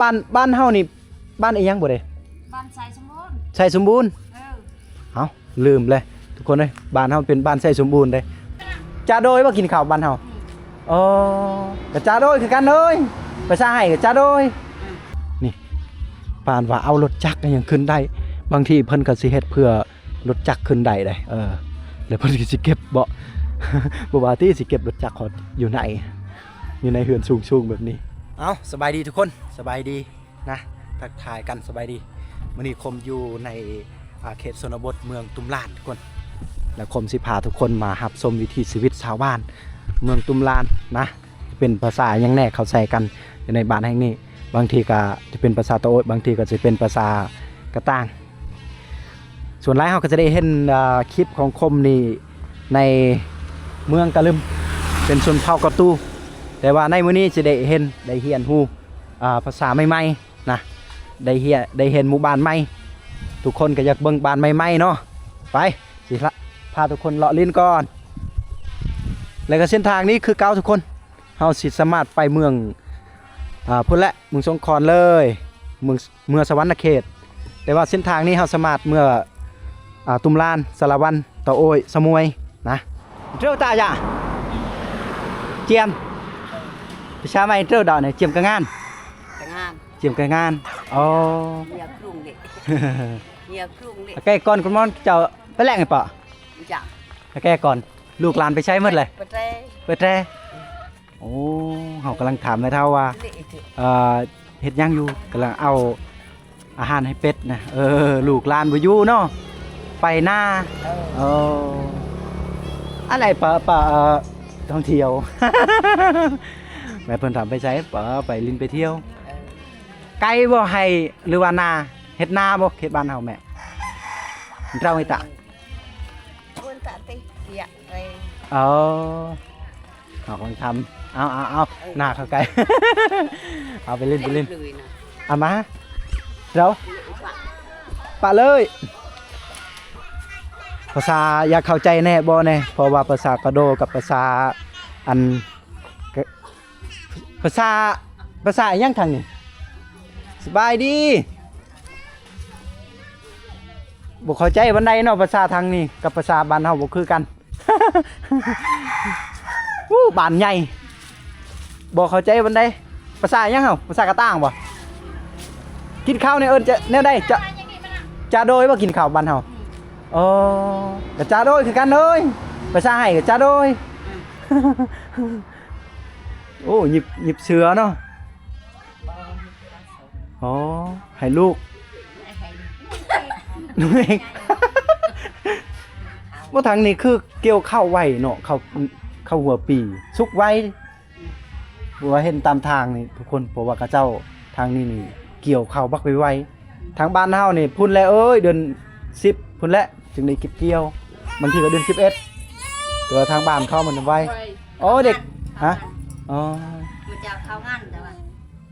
ບ້ານ ບ້ານເຮົານີ້ ບ້ານອີ່ຫຍັງບໍ່ເດ້? ບ້ານໄຊສົມບູນ ໄຊສົມບູນ. ເອີ ເອົ້າ ລືມເລີຍທຸກຄົນເອີຍ ບ້ານເຮົາເປັນບ້ານໄຊສົມບູນເດ້. ຈາໂດຍບໍ່ກິນເຂົ້າບ້ານເຮົາ? ອືມ ອໍ ກະຈາໂດຍຄືກັນເອີຍ ພາສາໄທກະຈາໂດຍ. ອືມ ນີ້ ປານວ່າເອົາລົດຈັກອີ່ຫຍັງຂຶ້ນໄດ້ ບາງທີເພິ່ນກະຊິເຮັດເພື່ອ ລົດຈັກຂຶ້ນໄດ້ເດ້ ເອີ ແລ້ວເພິ່ນຊິເກັບເບາະ ບໍ່ວ່າຕິ ຊິເກັບລົດຈັກຮອດຢູ່ໃນ ຢູ່ໃນເຮືອນສູງໆແບບນີ້. ເອົ້າ ສະບາຍດີທຸກຄົນ ສະບາຍດີນະ ທັກທາຍກັນ ສະບາຍດີ. ມື້ນີ້ຄົມຢູ່ໃນ ອ່າ ເຂດຊົນນະບົດເມືອງຕຸມລານທຸກຄົນ ແລ້ວຄົມຊິພາທຸກຄົນມາຮັບຊົມວິຖີຊີວິດຊາວບ້ານເມືອງຕຸມລານນະ. ເປັນພາສາຫຍັງແດ່ເຂົ້າໃສ່ກັນຢູ່ໃນບ້ານແຫ່ງນີ້ ບາງທີກະຈະເປັນພາສາຕະໂອ້ຍ ບາງທີກະຈະເປັນພາສາກະຕ່າງ. ສ່ວນຫຼາຍເຮົາກະຈະໄດ້ເຫັນ ອາ ຄລິບຂອງຄົມນີ້ໃນເມືອງກະລຶມ ເປັນຊົນເຜົ່າກະຕູ ແຕ່ວ່າໃນມື້ນີ້ຈະໄດ້ເຫັນ ໄດ້ຮຽນຮູ້ ອາ ພາສາໃໝ່ໆ ນະ ໄດ້ເຫັນ ໄດ້ເຫັນໝູ່ບ້ານໃໝ່ ທຸກຄົນກະຢາກເບິ່ງບ້ານໃໝ່ໆເນາະ. ໄປ ຊິພາ ພາທຸກຄົນເລາະຫຼິ້ນກ່ອນ ແລ້ວກະເສັ້ນທາງນີ້ຄືເກົ່າທຸກຄົນ ເຮົາຊິສາມາດໄປເມືອງ ອາ ພຸ້ນແຫຼະ ເມືອງສົງຂອນເລີຍ ເມືອງ ເມືອງສະຫວັນນະເຂດ ແຕ່ວ່າເສັ້ນທາງນີ້ເຮົາສາມາດເມືອ ອາ ຕຸມລານ ສາລະວັນ ຕະໂອ້ຍ ສະໝວຍ ນະ. ເຈົ້າຕາຢາ ຈຽມ ພາສາໃໝ່ເຈົ້າດອກນີ້ ຈຽມກະງານ ກະງານ ຈຽມກະງານ. ອໍ ເມຍກຸງເດ ເມຍກຸງເດ. ກະແກ່ກ່ອນ ຄຸນໝໍ ເຈົ້າໄປແລກໃຫ້ປະ ຈ້ະ ກະແກ່ກ່ອນ ລູກຫຼານໄປໃສໝົດເລີຍ? ໄປແຕ່ ໄປແຕ່. ໂອ້ ເຮົາກຳລັງຖາມແມ່ເຖົ້າວ່າ ເອີ ເຮັດຫຍັງຢູ່ ກຳລັງເອົາອາຫານໃຫ້ເປັດນະ. ເອີ ລູກຫຼານບໍ່ຢູ່ເນາະ ໄປນາ. ເອີ ເອີ ອັນໃດປະ ປະ ເອີ ທ່ອງທ່ຽວ ແມ່ເພິ່ນຖາມໄປໃສ? ປະ ໄປຫຼິ້ນໄປທ່ຽວ. ເອີ ໄກບໍ່ ໄຮ່ ຫຼືວ່ານາ? ເຮັດນາບໍ່ ເຂດບ້ານເຮົາແມ່? ເຈົ້າໃຫ້ຕາ ເອີ ເອົາຂອງທຳ ເອົາ ເອົາ ເອົາ ເອີ ໜ້າເຂົ້າໃກ້ ເອົາໄປຫຼິ້ນ ໄປຫຼິ້ນ ເອົາມາ ເຈົ້າ ປະເລີຍ. ພາສາຢາກເຂົ້າໃຈແດ່ບໍ່ແດ່ ເພາະວ່າພາສາກະໂດກັບພາສາ ອັນ ກະ ພາສາ ພາສາອີ່ຫຍັງທາງນີ້? ສະບາຍດີ. ບໍ່ເຂົ້າໃຈປານໃດເນາະ ພາສາທາງນີ້ກັບພາສາບ້ານເຮົາບໍ່ຄືກັນ. ອູ້ ບ້ານໃຫຍ່ ບໍ່ເຂົ້າໃຈປານໃດ. ພາສາຫຍັງເຮົາ? ພາສາກະຕ່າງບໍ່? ກິນເຂົ້ານີ້ເອີ້ນຈະແນວໃດ? ຈະ ຈະໂດຍບໍ່ ກິນເຂົ້າບ້ານເຮົາ? ອໍ ກະຈະໂດຍຄືກັນເອີຍ. ພາສາໄທກະຈະໂດຍ. ໂອ້ ຫຍິບ ຫຍິບເສືອເນາະ. ອໍ ໃຫ້ລູກ ບໍ່ ທາງນີ້ຄືກ່ຽວເຂົ້າໄວເນາະ ເຂົ້າ ເຂົ້າຫົວປີ ສຸກໄວ. ເພາະວ່າເຫັນຕາມທາງນີ້ທຸກຄົນ ເພາະວ່າເຂົາເຈົ້າທາງນີ້ນີ້ກ່ຽວເຂົ້າບັກໄວໆ. ທາງບ້ານເຮົານີ້ພຸ້ນແຫຼະເອີຍ ເດືອນສິບພຸ້ນແຫຼະ ຈຶ່ງໄດ້ເກັບກ່ຽວ ບາງທີກະເດືອນສິບເອັດ ແຕ່ວ່າທາງບ້ານເຂົາມັນໄວ. ໂອ້ ເດັກ ຮະ? ອໍ ມື້ເຈົ້າເຂົ້າງານ ແຕ່ວ່າ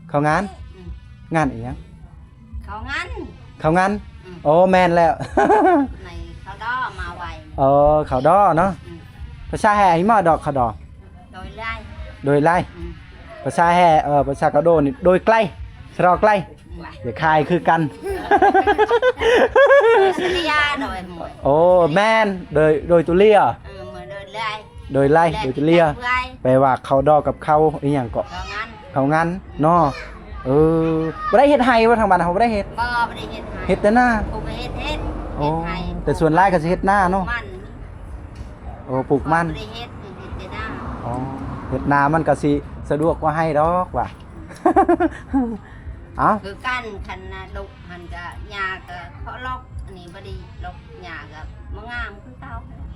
ເຂົ້າງານ? ອືມ ງານອີ່ຫຍັງ? ເຂົ້າງານ ເຂົ້າງານ. ອືມ ໂອ້ ແມ່ນແລ້ວ ໃນເຂົ້າດໍມາໄວ. ເອີ ເຂົ້າດໍເນາະ. ອືມ ພາສາແຮ່ອີ່ໝໍ້ ດອກເຂົ້າດໍ? ໂດຍໄລ ໂດຍໄລ. ອືມ ພາສາແຮ່ ເອີ ພາສາກະໂດນີ້ ໂດຍໄກ ສະເດາະໄກ. ອືມ ຢ່າຂາຍຄືກັນ. ເອີ ສະເລຍ ໂດຍ ໂອ້ ແມ່ນ ໂດຍ ໂດຍຕຸເລຍ. ເອີ ໂດຍໄລ ໂດຍໄລ ແລະ ໂດຍຕຸເລຍ ແປວ່າເຂົ້າດໍກັບເຂົ້າອີ່ຫຍັງເກາະ? ເຂົ້າງານ ເຂົ້າງານເນາະ. ເອີ ບໍ່ໄດ້ເຮັດໄຮ່ບໍ່ ທາງບ້ານເຮົາບໍ່ໄດ້ເຮັດ? ບໍ່ ບໍ່ໄດ້ເຮັດໄຮ່ ເຮັດແຕ່ນາ. ປູກເຮັດ ເຮັດ ໂອ້ ເຮັດໄຮ່ ແຕ່ສ່ວນຫຼາຍກະຊິເຮັດນາເນາະ. ມັນ ໂອ້ ປູກມັນ ບໍ່ໄດ້ເຮັດ ເຮັດແຕ່ນາ. ອໍ ເຮັດນາມັນກະຊິສະດວກກວ່າໄຮ່ດອກວ່າ. ເອົ້າ ຄືກັນ ຄັນນາດົກຫັ້ນກະຫຍ້າກະເຄາະລົກ ອັນນີ້ບໍ່ໄດ້ລົກ ຫຍ້າກະບໍ່ງາມຄືເກົ່າ.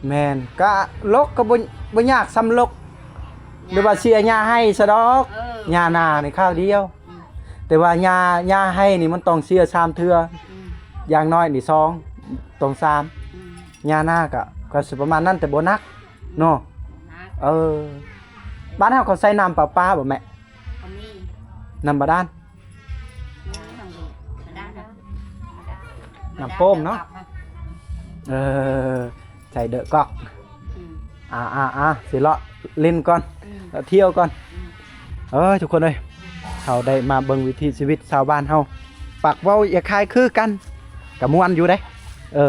ແມ່ນ ກະລົກກະບໍ່ ບໍ່ຍາກສ່ຳລົກ ຫຍ້າ ຫຼືວ່າເສຍຫຍ້າໄຮ່ຊະດອກ. ເອີ ຫຍ້ານານີ້ຄາວດຽວ. ອືມ ແຕ່ວ່າຫຍ້າ ຫຍ້າໄຮ່ນີ້ມັນຕ້ອງເສຍສາມເທື່ອ. ອືມ ຢ່າງໜ້ອຍນີ້ສອງ ຕ້ອງສາມ. ອືມ ຫຍ້ານາກະ ກະຊິປະມານນັ້ນ ແຕ່ບໍ່ໜັກເນາະ. ໜັກ ເອີ ບ້ານເຮົາເຂົາໃຊ້ນ້ຳປະປາບໍ່ແມ່? ບໍ່ມີ ນ້ຳບາດານ. ນ້ຳໂປ່ງເນາະ. ເອີ ໃສ່ເດີກອກ. ອືມ ອ່າໆໆ ຊິເລາະຫຼິ້ນກ່ອນ. ອືມ ເລາະທ່ຽວກ່ອນ. ອືມ ເອີຍ ທຸກຄົນເອີຍ. ເຮົາໄດ້ມາເບິ່ງວິຖີຊີວິດຊາວບ້ານເຮົາ ປາກເວົ້າຢາກຄ້າຍຄືກັນ ກະມ່ວນຢູ່ເດ້. ເອີ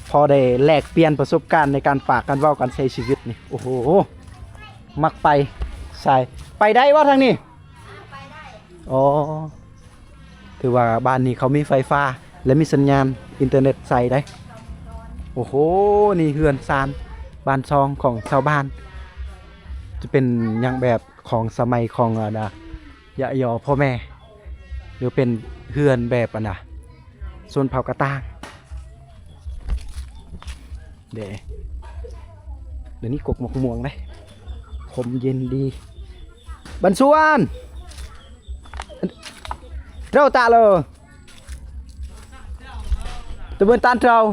ພໍໄດ້ແລກປ່ຽນປະສົບການໃນການປາກການເວົ້າການໃຊ້ຊີວິດນີ້. ໂອ້ໂຫ ມັກໄປສາຍ ໄປໄດ້ບໍ່ທາງນີ້? ອໍ ຖືວ່າບ້ານນີ້ເຂົາມີໄຟຟ້າ ແລະ ມີສັນຍານອິນເຕີເນັດໃຊ້ໄດ໋. ໂອ້ໂຫ ນີ້ເຮືອນຊານບ້ານຊ່ອງຂອງຊາວບ້ານ ຈະເປັນຫຍັງແບບຂອງສະໄໝຂອງ ອັນນະ ຍະຍໍພໍ່ແມ່ ຫຼືເປັນເຮືອນແບບ ອັນນະ ຊົນເຜົ່າກະຕ່າງ. ເດ້ ດຽວນີ້ກົກໝາກມ່ວງເດ້ ຂົມເຢັນດີ. ບັນຊວນ ເຈົ້າຕາເລີ ຕະເບິ່ນຕານເຈົ້າ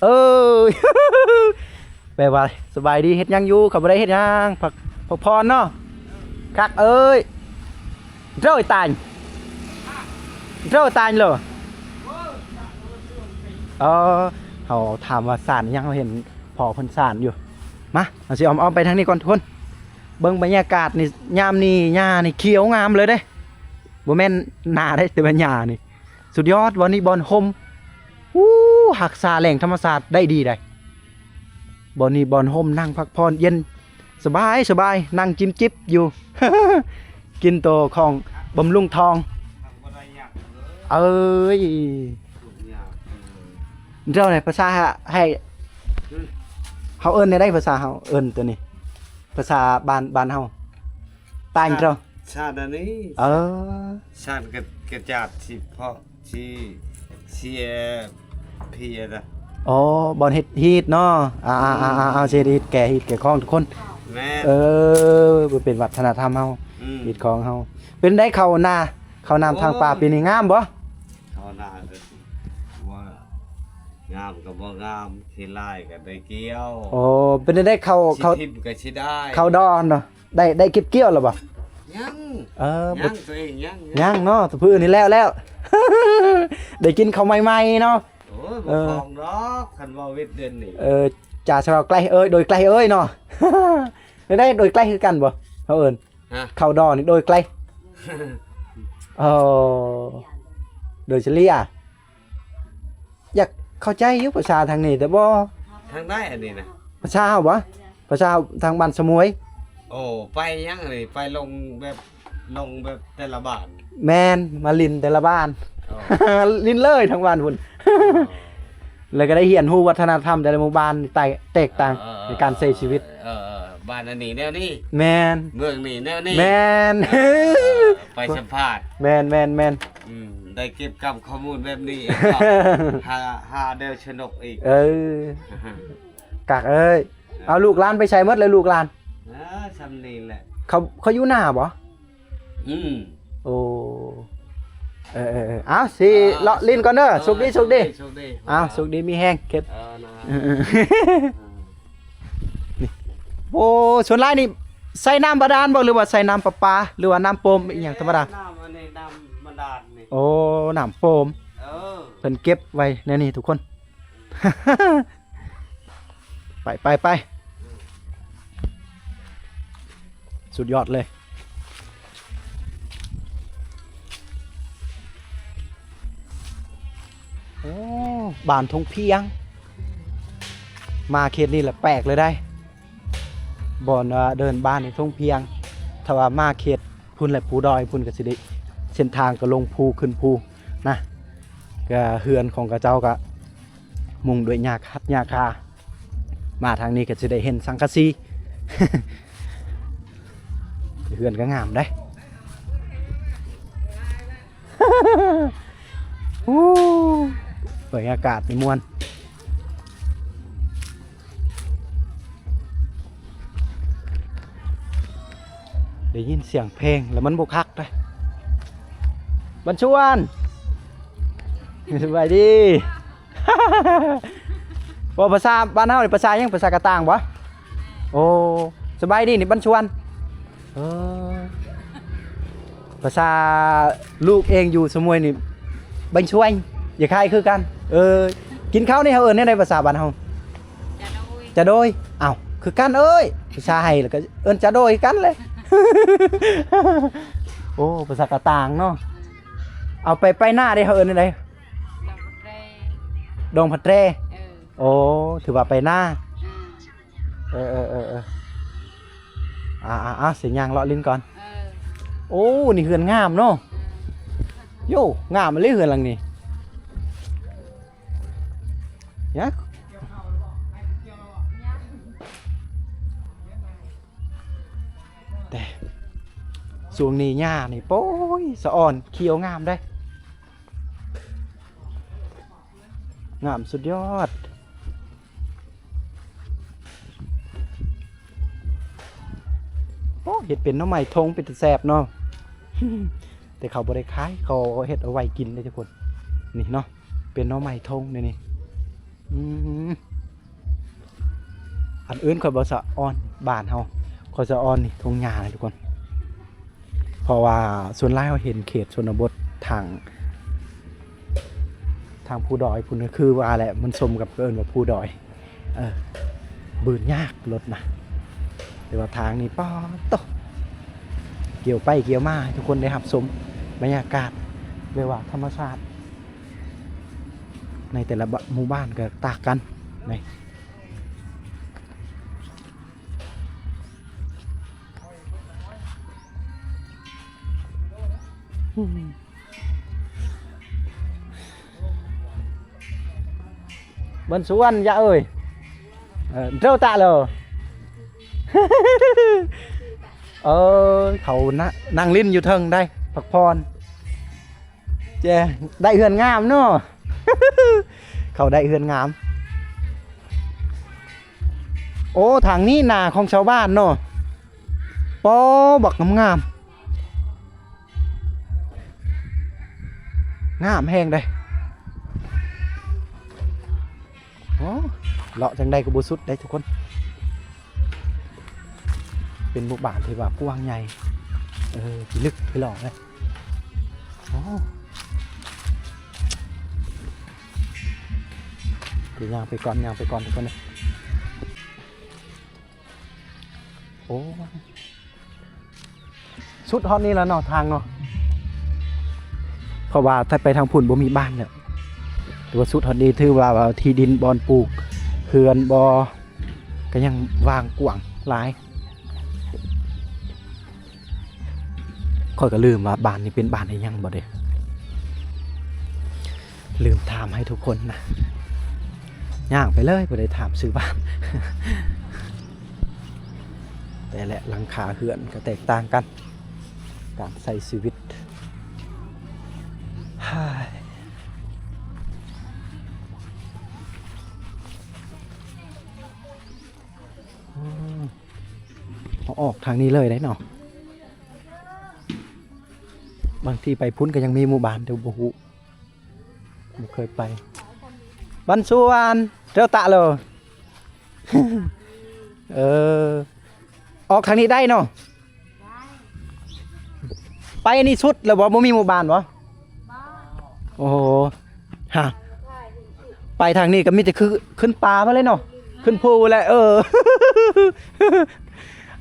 ເອີຍ ແປວ່າສະບາຍດີ ເຮັດຫຍັງຢູ່? ເຂົາບໍ່ໄດ້ເຮັດຫຍັງ ພັກ ພັກຜ່ອນເນາະ. ຄັກເອີຍ ເຈົ້າຕາຍ ເຈົ້າຕາຍເລີ. ເອີ ເຮົາຖາມວ່າສານຫຍັງ ເຮົາເຫັນພໍ່ເພິ່ນສານຢູ່. ມາ ເຮົາຊິອ້ອມໆໄປທາງນີ້ກ່ອນທຸກຄົນ. ເບິ່ງບັນຍາກາດນີ້ ຍາມນີ້ຫຍ້ານີ້ຂຽວງາມເລີຍເດ້ ບໍ່ແມ່ນນາເດ້ ແຕ່ວ່າຫຍ້ານີ້ສຸດຍອດ. ບ່ອນນີ້ບ່ອນຮົ່ມ ອູ້ ຮັກສາແຫຼ່ງທຳມະຊາດໄດ້ດີໃດ໋. ບ່ອນນີ້ບ່ອນຮົ່ມ ນັ່ງພັກຜ່ອນເຢັນ ສະບາຍ ສະບາຍ ນັ່ງຈິບຈິບຢູ່ ກິນໂຕຂອງບຳລຸງທ້ອງ. ເອີຍ ເຈົ້າໃດພາສາໃຫ້ ເຮົາເອີ້ນແນວໃດພາສາເຮົາເອີ້ນໂຕນີ້ ພາສາບ້ານ ບ້ານເຮົາ ຕ່າງເຈົ້າ ຊາດອັນນີ້ ເອີ ຊາດກະ ກະຈາດຊິເພາະ ທີ່ເຊຍພີນະ. ອໍ ບ່ອນເຮັດຮີດເນາະ. ອ່າໆໆໆ ເຮັດຮີດແກ່ຮີດແກ່ຂອງທຸກຄົນ. ແມ່ນ ເອີ ມັນເປັນວັດທະນະທຳເຮົາ ຮີດຂອງເຮົາ. ເປັນໃດເຂົ້ານາ ເຂົ້ານາມທາງປ່າປີນີ້ງາມບໍ່? ເຂົ້ານາກະວ່າງາມກະບໍ່ງາມ ຂີ້ລາຍກະໄດ້ກ່ຽວ. ອໍ ເປັນໃດເຂົ້າ ເຂົ້າ ເຂົ້າດອນເນາະ. ໄດ້ ໄດ້ເກັບກ່ຽວແລ້ວບໍ່? ຍັງ ເອີ ຍັງ ຕົວເອງຍັງ ຍັງເນາະ ຜູ້ອື່ນນີ້ແລ້ວແລ້ວ ໄດ້ກິນເຂົ້າໃໝ່ໆເນາະ. ໂອ້ຍ ບໍ່ຄອງດອກ ຄັນເວົ້າເວັດເດືອນນີ້. ເອີ ຈາສະເລົາໃກ້ເອີຍ ໂດຍໃກ້ເອີຍເນາະ. ໄດ້ໂດຍໃກ້ຄືກັນບໍ່ ເຮົາເອີ້ນ ເຂົ້າດອນນີ້ໂດຍໃກ້. ໂອ້ ໂດຍສະເລ່ຍ. ຢາກເຂົ້າໃຈຢູ່ພາສາທາງນີ້ແຕ່ບໍ່ ທາງໃດອັນນີ້ນະ? ພາສາເຮົາບໍ່? ພາສາທາງບ້ານສະໝວຍ. ໂອ້ ໄປຫຍັງອັນນີ້ ໄປລົງແບບ ລົງແບບແຕ່ລະບ້ານ. ແມ່ນ ມາຫຼິ້ນແຕ່ລະບ້ານ. ອໍ ຫຼິ້ນເລີຍທາງບ້ານພຸ້ນ. ອໍ ແລ້ວກໍໄດ້ຮຽນຮູ້ວັດທະນະທຳແຕ່ລະໝູ່ບ້ານ ແຕກ ແຕກຕ່າງ ເອີ ໃນການໃຊ້ຊີວິດ. ເອີ ເອີ ບ້ານອັນນີ້ແນວນີ້ ແມ່ນ ເມືອງນີ້ແນວນີ້ ແມ່ນ. ເອີ ໄປສຳພາດ ແມ່ນໆໆ ອືມ ໄດ້ເກັບກຳຂໍ້ມູນແບບນີ້ ຫາ ຫາແນວສະໜຸກອີກ. ເອີ ກາກເອີຍ ເອີ ເອົາລູກຫຼານໄປໃສໝົດແລ້ວ ລູກຫຼານ? ເອີ ຊ່ຳນີ້ແຫຼະ. ເຂົາ ເຂົາຢູ່ນາບໍ່? ອືມ ໂອ້ ເອີໆໆ ເອົາ ຊິເລາະຫຼິ້ນກ່ອນເດີ. ເອີ ໂຊກດີ ໂຊກດີ ໂຊກດີ ໂຊກດີ ເອົາ ໂຊກດີມີແຮງເກັບ. ເອີ ນະ ເອີໆໆ ນີ້ ໂອ້ ສ່ວນຫຼາຍນີ້ໃຊ້ນ້ຳບາດານບໍ່ ຫຼືວ່າໃຊ້ນ້ຳປະປາ ຫຼືວ່ານ້ຳໂປມອີ່ຫຍັງທຳມະດາ? ນ້ຳອັນນີ້ ນ້ຳບາດານນີ້. ໂອ້ ນ້ຳໂປມ. ເອີ ເພິ່ນເກັບໄວ້ແນວນີ້ທຸກຄົນ. ໄປ ໄປ ໄປ ສຸດຍອດເລີຍ. ໂອ້ ບ້ານທົ່ງພຽງ ມາເຂດນີ້ລະແປກເລີຍໄດ໋. ບ່ອນວ່າເດີ່ນບ້ານນີ້ທົ່ງພຽງ ຖ້າວ່າມາເຂດພຸ້ນແຫຼະ ພູດອຍພຸ້ນ ກໍຊິໄດ້ ເສັ້ນທາງກໍລົງພູຂຶ້ນພູນະ. ກໍເຮືອນຂອງເຂົາເຈົ້າກໍມຸງດ້ວຍຫຍ້າຄັດຫຍ້າຄາ. ມາທາງນີ້ກໍຊິໄດ້ເຫັນສັງກະສີ. ເຮືອນກໍງາມເດ້. ໂອ້ ບັນຍາກາດນີ້ມ່ວນ ໄດ້ຍິນສຽງເພງແລ້ວມັນບໍ່ຄັກເດ້. ບັນຊວນ ສະບາຍດີ. ເວົ້າພາສາບ້ານເຮົານີ້ ພາສາຫຍັງ? ພາສາກະຕ່າງບໍ່? ໂອ້ ສະບາຍດີນີ້ ບັນຊວນ. ເອີ ພາສາລູກເອງຢູ່ສະໝວຍນີ້ ບັນຊວນ ຢ່າຄ້າຍຄືກັນ. ເອີ ກິນເຂົ້ານີ້ເຮົາເອີ້ນແນວໃດພາສາບ້ານເຮົາ? ຈະໂດຍ ຈະໂດຍ. ອ້າວ ຄືກັນເອີຍ ພາສາໄທແລ້ວກໍເອີ້ນຈະໂດຍຄືກັນແຫຼະ. ໂອ້ ພາສາກະຕ່າງເນາະ. ເອີ ເອົາໄປ ໄປນາເດ້ ເຂົາເອີ້ນແນວໃດ? ດອງຜັດແຣ ດອງຜັດແຣ. ເອີ ໂອ້ ຖືວ່າໄປນາ. ເອີ ເອີ ເອີ ເອີ ອ່າໆໆ ຊິຍ່າງເລາະຫຼິ້ນກ່ອນ. ເອີ ໂອ້ ນີ້ເຮືອນງາມເນາະ. ເອີ ໂຢ ງາມອີ່ຫຼີເຮືອນຫຼັງນີ້. ຍາກ ແຕ່ຊ່ວງນີ້ຫຍ້ານີ້ ໂອ້ຍ ສະອອນ ຂຽວງາມເດ້ ງາມສຸດຍອດ. ໂອ້ ເຮັດເປັນໜໍ່ໄມ້ທົ່ງ ເປັນຕາແຊບເນາະ. ແຕ່ເຂົາບໍ່ໄດ້ຂາຍ ເຂົາເຮັດເອົາໄວ້ກິນເດ້ທຸກຄົນ. ນີ້ເນາະ ເປັນໜໍ່ໄມ້ທົ່ງແນວນີ້. ອືມ ອັນອື່ນຂ້ອຍບໍ່ສະອອນ ບ້ານເຮົາ ຂ້ອຍສະອອນນີ້ ທົ່ງຫຍ້ານະທຸກຄົນ. ເພາະວ່າສ່ວນຫຼາຍເຮົາເຫັນເຂດຊົນນະບົດ ທາງ ທາງພູດອຍພຸ້ນ ຄືວ່າແຫຼະ ມັນສົມກັບເອີ້ນວ່າພູດອຍ. ເອີ ບືນຍາກລົດນະ ແຕ່ວ່າທາງນີ້ ປາດໂທ້ ກ່ຽວໄປກ່ຽວມາ ໃຫ້ທຸກຄົນໄດ້ຮັບຊົມບັນຍາກາດ ຫຼືວ່າທຳມະຊາດ ໃນແຕ່ລະບະ ໝູ່ບ້ານກໍຕ່າງກັນ. ນີ້ ບານສວນ ຢາເອີຍ ເອີ ເຈົ້າຕະເລີ ເອີ ເຂົານະ ນັ່ງຫຼິ້ນຢູ່ເທິງໄດ໋ ພັກຜ່ອນ. ແຈ ໄດ້ເຮືອນງາມເນາະ ເຂົາໄດ້ເຮືອນງາມ. ໂອ້ ທາງນີ້ນາຂອງຊາວບ້ານເນາະ ປໍ ບັກງາມໆ ງາມແຮງເດ້. ໂອ້ ເລາະຈັ່ງໃດກໍບໍ່ສຸດເດ້ທຸກຄົນ. ເປັນໝູ່ບ້ານທີ່ວ່າກວ້າງໃຫຍ່ ເອີ ພິລຶກພິຫຼອງເລີຍ. ໂອ້ ດຽວຍ່າງໄປກ່ອນ ຍ່າງໄປກ່ອນທຸກຄົນເອີຍ. ໂອ້ ສຸດຮອດນີ້ແລ້ວເນາະ ທາງເນາະ ເພາະວ່າຖ້າໄປທາງພຸ້ນບໍ່ມີບ້ານແລ້ວ. ແຕ່ວ່າສຸດຮອດນີ້ຖືວ່າ ວ່າທີ່ດິນບ່ອນປູກເຮືອນບໍ່ ກໍຍັງຫວ່າງກວ້າງຫຼາຍ. ຂ້ອຍກໍລືມວ່າບ້ານນີ້ເປັນບ້ານອີ່ຫຍັງບໍ່ເດ້ ລືມຖາມໃຫ້ທຸກຄົນນະ ຍ່າງໄປເລີຍ ບໍ່ໄດ້ຖາມຊື່ບ້ານ. ແຕ່ລະຫຼັງຄາເຮືອນກໍແຕກຕ່າງກັນ ການໃຊ້ຊີວິດ. ເຮົາອອກທາງນີ້ເລີຍໄດ໋ເນາະ. ບາງທີໄປພຸ້ນກໍຍັງມີໝູ່ບ້ານ ແຕ່ບໍ່ຮູ້ ບໍ່ເຄີຍໄປ. ບານສວນ ເຈົ້າຕະເລີ ເອີ ອອກທາງນີ້ໄດ້ເນາະ. ໄປນີ້ສຸດແລ້ວບໍ່? ບໍ່ມີໝູ່ບ້ານບໍ່? ບໍ່. ໂອ້ໂຫ ຮະ ໄປທາງນີ້ກໍມີແຕ່ຄືຂຶ້ນປ່າມາເລີຍເນາະ ຂຶ້ນພູແຫຼະ. ເອີ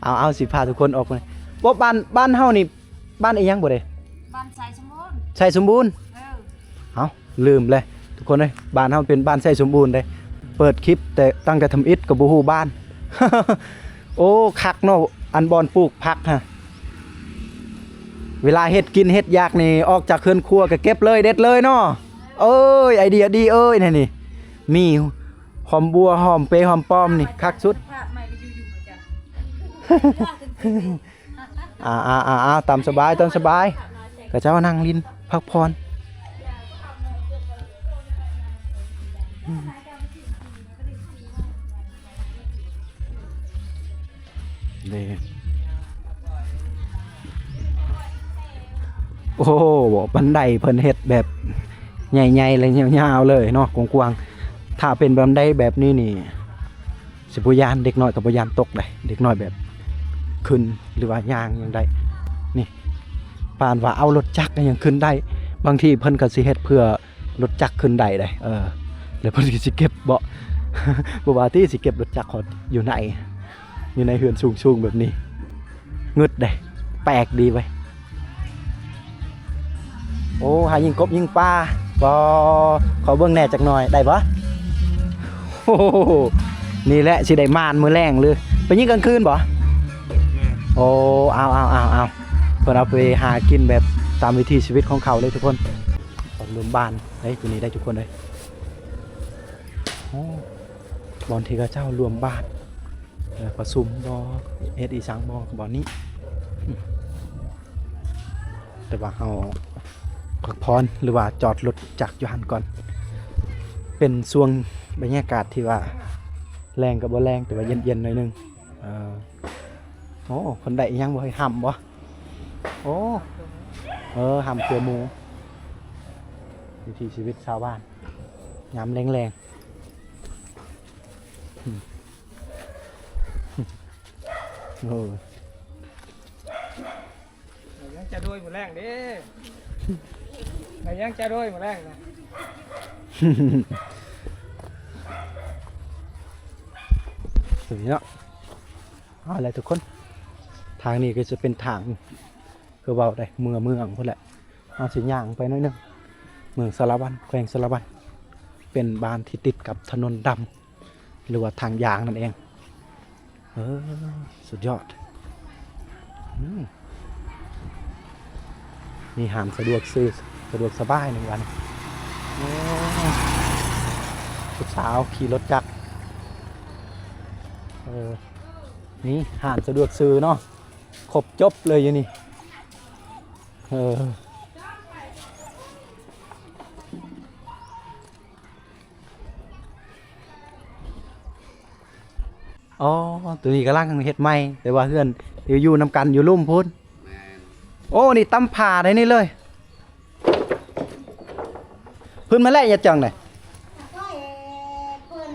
ເອົາໆ ຊິພາທຸກຄົນອອກມາ. ບໍ່ ບ້ານ ບ້ານເຮົານີ້ ບ້ານອີ່ຫຍັງບໍ່ເດ້? ບ້ານໄຊສົມບູນ. ໄຊສົມບູນ. ເອີ ເອົ້າ ລືມເລີຍທຸກຄົນເອີຍ ບ້ານເຮົາເປັນບ້ານໄຊສົມບູນເດ້. ເປີດຄລິບແຕ່ ຕັ້ງແຕ່ທຳອິດກໍບໍ່ຮູ້ບ້ານ. ໂອ້ ຄັກເນາະ ອັນບ່ອນປູກຜັກຫັ້ນ ເວລາເຮັດກິນເຮັດຢາກນີ້ ອອກຈາກເຮືອນຄົວກໍເກັບເລີຍ ເດັດເລີຍເນາະ. ເອີຍ ໄອເດຍດີເອີຍ ແນວນີ້ ມີຫອມບົ່ວ ຫອມເປ ຫອມປ້ອມນີ້ຄັກສຸດ. ອ່າໆໆ ຕາມສະບາຍ ຕາມສະບາຍ ເຂົາເຈົ້ານັ່ງຫຼິ້ນພັກຜ່ອນ. ນີ້ ໂອ້ ບັນໄດເພິ່ນເຮັດແບບໃຫຍ່ໆ ແລະ ຍາວໆ ເລີຍເນາະ ກວ້າງໆ. ຖ້າເປັນບັນໄດແບບນີ້ນີ້ ຊິບໍ່ຢ້ານ ເດັກນ້ອຍກໍບໍ່ຢ້ານຕົກໃດ໋ ເດັກນ້ອຍແບບຂຶ້ນ ຫຼືວ່າຍ່າງຍັງໄດ້. ນີ້ ປານວ່າເອົາລົດຈັກຍັງຂຶ້ນໄດ້. ບາງທີເພິ່ນກໍຊິເຮັດເພື່ອລົດຈັກຂຶ້ນໄດ້ໃດ໋. ເອີ ແລ້ວເພິ່ນກໍຊິເກັບເບາະ ບໍ່ວ່າຕິ ຊິເກັບລົດຈັກເຂົາຢູ່ໃນ ຢູ່ໃນເຮືອນສູງໆ ແບບນີ້ ງຶດເດ້ ແປກດີເວີຍ. ໂອ້ ຫາຍິງກົບຍິງປາບໍ? ຂໍເບິ່ງແດ່ຈັກໜ່ອຍໄດ້ບໍ່? ໂອ້ໂຫ ນີ້ແຫຼະຊິໄດ້ໝານມື້ແລງ ຫຼືໄປຍິງກາງຄືນບໍ? ໂອ້ ເອົາໆໆໆ ເພິ່ນເອົາໄປຫາກິນແບບຕາມວິຖີຊີວິດຂອງເຂົາເລີຍທຸກຄົນ. ບ່ອນລວມບ້ານເດ້ ຕົວນີ້ໄດ້ທຸກຄົນເດ້. ໂອ້ ບ່ອນທີ່ເຂົາເຈົ້າລວມບ້ານ ເອີ ປະຊຸມບໍ ເຮັດອີ່ສັງບໍ ບ່ອນນີ້. ອືມ ແຕ່ວ່າເຮົາພັກຜ່ອນ ຫຼືວ່າຈອດລົດຈັກຢູ່ຫັ້ນກ່ອນ. ເປັນຊ່ວງບັນຍາກາດທີ່ວ່າແລງກໍບໍ່ແລງ ແຕ່ວ່າເຢັນໆ ໜ້ອຍໜຶ່ງ. ເອີ ໂອ້ ເພິ່ນໄດ້ອີ່ຫຍັງບໍ່? ຫ້ຳບໍ່? ໂອ້ ເອີ ຫ້ຳເສືອໝູ. ວິຖີຊີວິດຊາວບ້ານຍາມແລງໆ. ໂອ້ ຍັງຈະໂດຍມື້ແລງເດ້ ຍັງຈະໂດຍມື້ແລງນະ. ເນາະ ເອົາລະທຸກຄົນ ທາງນີ້ກໍຈະເປັນທາງ ຄືເວົ້າໄດ້ ເມືອເມືອງພຸ້ນແຫຼະ. ເຮົາຊິຍ່າງໄປໜ້ອຍໜຶ່ງ ເມືອງສາລະວັນ ແຂວງສາລະວັນ ເປັນບ້ານທີ່ຕິດກັບຖະໜົນດຳ ຫຼືວ່າທາງຢາງນັ້ນເອງ. ເອີ ສຸດຍອດ. ອືມ ມີຮ້ານສະດວກຊື້ ສະດວກສະບາຍໜຶ່ງອັນ. ໂອ້ ຜູ້ສາວຂີ່ລົດຈັກ. ເອີ ນີ້ຮ້ານສະດວກຊື້ເນາະ ຄົບຈົບເລີຍຢູ່ນີ້. ເອີ ອໍ ຕົວນີ້ກຳລັງເຮັດໃໝ່ ແຕ່ວ່າເຮືອນຢູ່ນຳກັນຢູ່ລຸ່ມພຸ້ນ. ແມ່ນ. ໂອ້ ນີ້ຕຳຜາໄດ້ນີ້ເລີຍ. ພື້ນມາແລ້ວ ຢ່າຈັ່ງໄດ໋. ໂອ້ຍ ເພິ່ນ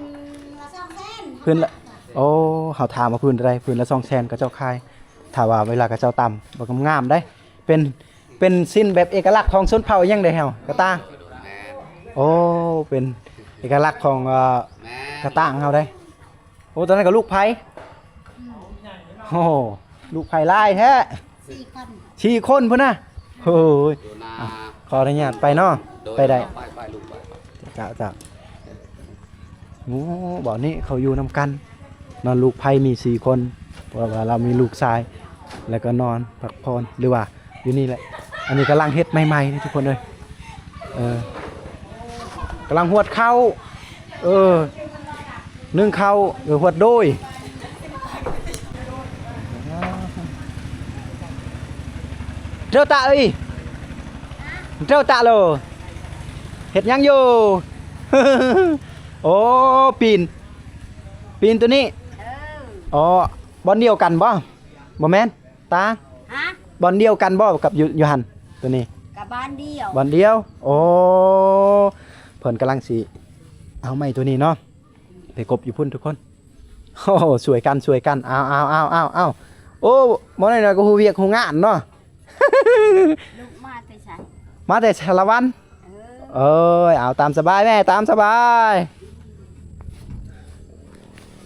ລະສອງແສນ ພື້ນລະ ໂອ້ ເຮົາຖາມວ່າພື້ນເທົ່າໃດ? ພື້ນລະສອງແສນ ເຂົາເຈົ້າຂາຍ. ຖ້າວ່າເວລາເຂົາເຈົ້າຕຳ ບໍ່ງາມໆ ໄດ໋. ເປັນ ເປັນສິນແບບເອກະລັກຂອງຊົນເຜົ່າຫຍັງໃດເຮົາ ກະຕ່າງ. ໂອ້ ເປັນເອກະລັກຂອງ ເອີ ກະຕ່າງເຮົາໃດ. ໂອ້ ຕອນນັ້ນກໍລູກໃຜ? ໂອ້ ລູກໃຜຫຼາຍແທ້. ສີ່ຄົນ ສີ່ຄົນພຸ້ນນະ. ໂອ້ຍ ຂໍອະນຸຍາດໄປເນາະ. ໄປໄດ້ ໄປໆ ລູກໄປ. ເຈົ້າ ເຈົ້າ. ໂອ້ ບ່ອນນີ້ເຂົາຢູ່ນຳກັນເນາະ ລູກໃພ້ມີສີ່ຄົນ ເພາະວ່າລາວມີລູກຊາຍ ແລ້ວກໍນອນພັກຜ່ອນ ຫຼືວ່າຢູ່ນີ້ແຫຼະ. ອັນນີ້ກຳລັງເຮັດໃໝ່ໆ ເດ້ທຸກຄົນເອີຍ. ເອີ ກຳລັງຫວດເຂົ້າ ເອີ ໜຶ້ງເຂົ້າ ເອີ ຫວດໂດຍ. ເຈົ້າຕາເອີຍ ເຈົ້າຕາໂລ ເຮັດຫຍັງຢູ່? ໂອ້ ປີນ ປີນຕົວນີ້. ເອີ ອໍ ບ່ອນດຽວກັນບໍ່? ບໍ່ແມ່ນ ຕາ? ຮະ? ບ່ອນດຽວກັນບໍ່ກັບຢູ່ ຢູ່ຫັ້ນ? ຕົວນີ້ ກະບ່ອນດຽວ ບ່ອນດຽວ. ໂອ້ ເພິ່ນກຳລັງຊິເອົາໄມ້ຕົວນີ້ເນາະ ໄປກົບຢູ່ພຸ້ນທຸກຄົນ. ໂອ້ ຊ່ວຍກັນ ຊ່ວຍກັນ. ເອົາ ເອົາ ເອົາ ເອົາ ເອົາ. ໂອ້ ໝໍນ້ອຍໆ ກໍຮູ້ວຽກຮູ້ງານເນາະ. ລູກມາແຕ່ໃສ? ມາແຕ່ສາລະວັນ. ເອີ ເອີຍ ເອົາ ຕາມສະບາຍແມ່ ຕາມສະບາຍ.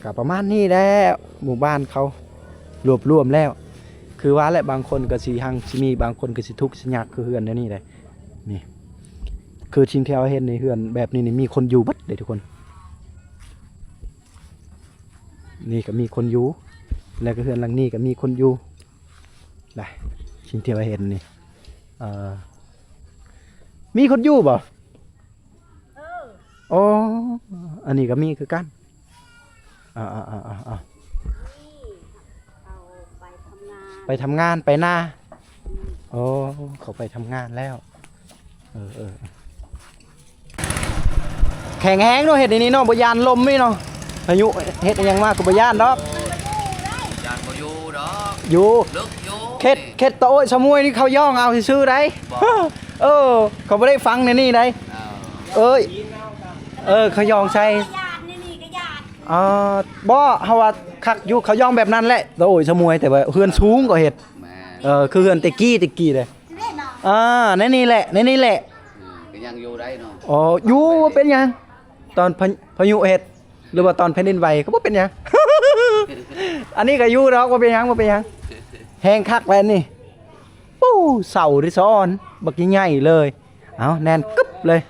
ກໍປະມານນີ້ແຫຼະ ໝູ່ບ້ານເຂົາລວບລວມແລ້ວ. ຄືວ່າແຫຼະ ບາງຄົນກໍຊິຮັ່ງຊິມີ ບາງຄົນກໍຊິທຸກຊິຍາກ ຄືເຮືອນແນວນີ້ແຫຼະ. ນີ້ ຄືສິ່ງທີ່ເຮົາເຫັນໃນເຮືອນແບບນີ້ນີ້ ມີຄົນຢູ່ເບິດເດ້ທຸກຄົນ. ນີ້ກໍມີຄົນຢູ່ ແລ້ວກໍເຮືອນຫຼັງນີ້ກໍມີຄົນຢູ່. ໄດ້ ສິ່ງທີ່ວ່າເຫັນນີ້ ເອີ ມີຄົນຢູ່ບໍ່? ເອີ ໂອ້ ອັນນີ້ກໍມີຄືກັນ. ອ່າໆໆໆ ນີ້ ເຂົາໄປທຳງານ ໄປທຳງານ ໄປນາ. ອືມ ໂອ້ ເຂົາໄປທຳງານແລ້ວ. ເອີໆ ແຂງແຮງເນາະ ເຮັດອັນນີ້ເນາະ ບໍ່ຢ້ານລົມນີ້ເນາະ. ພາຍຸເຮັດອີ່ຫຍັງມາກໍບໍ່ຢ້ານດອກ. ຢ້ານບໍ່ຢູ່ດອກ. ຢູ່ ເລິກຢູ່. ເຂດ ເຂດຕາໂອ້ຍຊະມວຍນີ້ເຂົາຍ້ອງເອົາຊື່ໆໃດ໋. ບໍ່ ເອີ ເຂົາບໍ່ໄດ້ຝັງໃນນີ້ໃດ໋. ເອີ ເອີຍ ເອີ ເຂົາຍ້ອງໃສ່. ຢ້ານ ນີ້ກໍຢ້ານ. ອ່າ ບໍ່ ເຮົາວ່າຄັກຢູ່ ເຂົາຍ້ອງແບບນັ້ນແຫຼະ ຕາໂອ້ຍຊະມວຍ ແຕ່ວ່າເຮືອນສູງກໍເຮັດ. ແມ່ນ. ເອີ ຄືເຮືອນແຕ່ກີ້ ແຕ່ກີ້ເດ້. ອ່າ ໃນນີ້ແຫຼະ ໃນນີ້ແຫຼະ. ອືມ ກໍຍັງຢູ່ໄດ້ເນາະ. ອໍ ຢູ່ ບໍ່ເປັນຫຍັງ. ຕອນພາ ພາຍຸເຮັດ ຫຼືວ່າຕອນແຜ່ນດິນໄຫວກໍບໍ່ເປັນຫຍັງ. ອັນນີ້ກໍຢູ່ດອກ ບໍ່ເປັນຫຍັງ ບໍ່ເປັນຫຍັງ. ແຮງຄັກແລ້ວນີ້. ໂອ້ ເສົາທີ່ຊ້ອນບັກໃຫຍ່ເລີຍ. ເອົາ ແໜ້ນກຶບເລີຍ.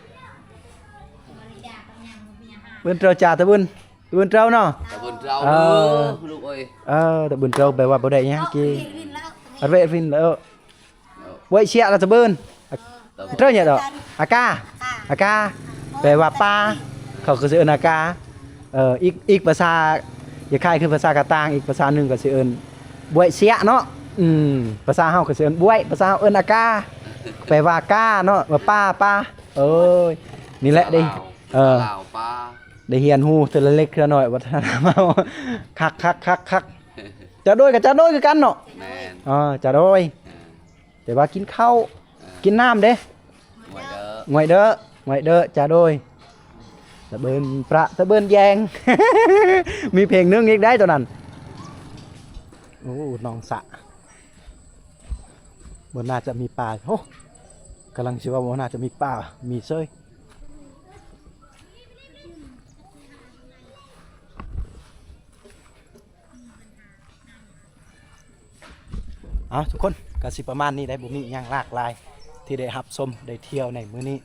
ບືນເຕີາ ຈາຕະບືນ ຕະບືນເຕີາເນາະ ຕະບືນເຕີາ ເອີ ເດີລູກເອີຍ. ເອີ ຕະບືນເຕີາແປວ່າບໍ່ໄດ້ຫຍັງກີ ອັດເວດວິນແລ້ວ ເອີ ເວີຍເຊຍລະຕະບືນ ເຕີາເຍດອກ ອາກາ ອາກາ ແປວ່າປາ ເຂົາກໍຊິເອີ້ນອາກາ. ເອີ ອີກ ອີກພາສາ ຄ້າຍໆຄືພາສາກະຕ່າງ ອີກພາສາໜຶ່ງກໍຊິເອີ້ນບວຍເຊຍເນາະ. ອືມ ພາສາເຮົາກໍຊິເອີ້ນບວຍ ພາສາເຮົາເອີ້ນອາກາ ແປວ່າກາເນາະ ວ່າປາ ປາ. ໂອ້ຍ ນີ້ແຫຼະເດ້ ເອີ ລາວປາ ໄດ້ຮຽນຮູ້ເທື່ອລະເລັກເທື່ອລະນ້ອຍ ວັດທະນະທຳເຮົາ ຄັກໆໆໆ. ຈາໂດຍກໍຈາໂດຍຄືກັນເນາະ. ແມ່ນ ເອີ ຈາໂດຍ ເອີ ແຕ່ວ່າກິນເຂົ້າ ເອີ ກິນນ້ຳເດ້ ງວຍເດີ ງວຍເດີ ງວຍເດີ ຈາໂດຍ ຕະເບີນປະ ຕະເບີນແຢງ ມີເພງໜຶ່ງອີກໄດ໋ໂຕນັ້ນ. ໂອ້ ໜອງສະ ບໍ່ໜ້າຈະມີປາ. ໂອ້ ກຳລັງຊິເວົ້າບໍ່ໜ້າຈະມີປາ ມີເສີຍ. ເອົາ ທຸກຄົນ ກະຊິປະມານນີ້ໄດ໋ ບໍ່ມີຫຍັງຫຼາກຫຼາຍ ທີ່ໄດ້ຮັບຊົມໄດ້ທ່ຽວໃນມື້ນີ້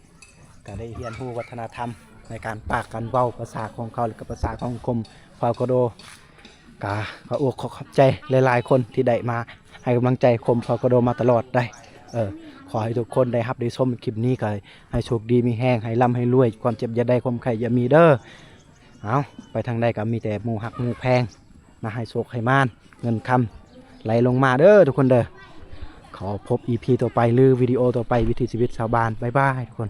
ກະໄດ້ຮຽນຮູ້ວັດທະນະທຳໃນການປາກການເວົ້າ ພາສາຂອງເຂົາ ແລະກະພາສາຂອງຄົມເຜົ່າກະໂດ. ກະຂໍອົກຂໍຂອບໃຈຫຼາຍໆຄົນທີ່ໄດ້ມາໃຫ້ກຳລັງໃຈຄົມເຜົ່າກະໂດມາຕະຫຼອດໄດ໋. ເອີ ຂໍໃຫ້ທຸກຄົນໄດ້ຮັບໄດ້ຊົມຄລິບນີ້ ກະໃຫ້ໂຊກດີມີແຮງ ໃຫ້ລ່ຳໃຫ້ລວຍ ຄວາມເຈັບຢ່າໄດ້ ຄວາມໄຂ້ຢ່າມີເດີ. ເອົາ ໄປທາງໃດກໍມີແຕ່ໝູ່ຮັກໝູ່ແພງ ມາໃຫ້ໂຊກໃຫ້ໝານ ເງິນຄຳໄຫຼລົງມາເດີທຸກຄົນເດີ. ຂໍພົບອີພີຕໍ່ໄປ ຫຼື ວິດີໂອຕໍ່ໄປ ວິຖີຊີວິດຊາວບ້ານ. ບາຍບາຍທຸກຄົນ.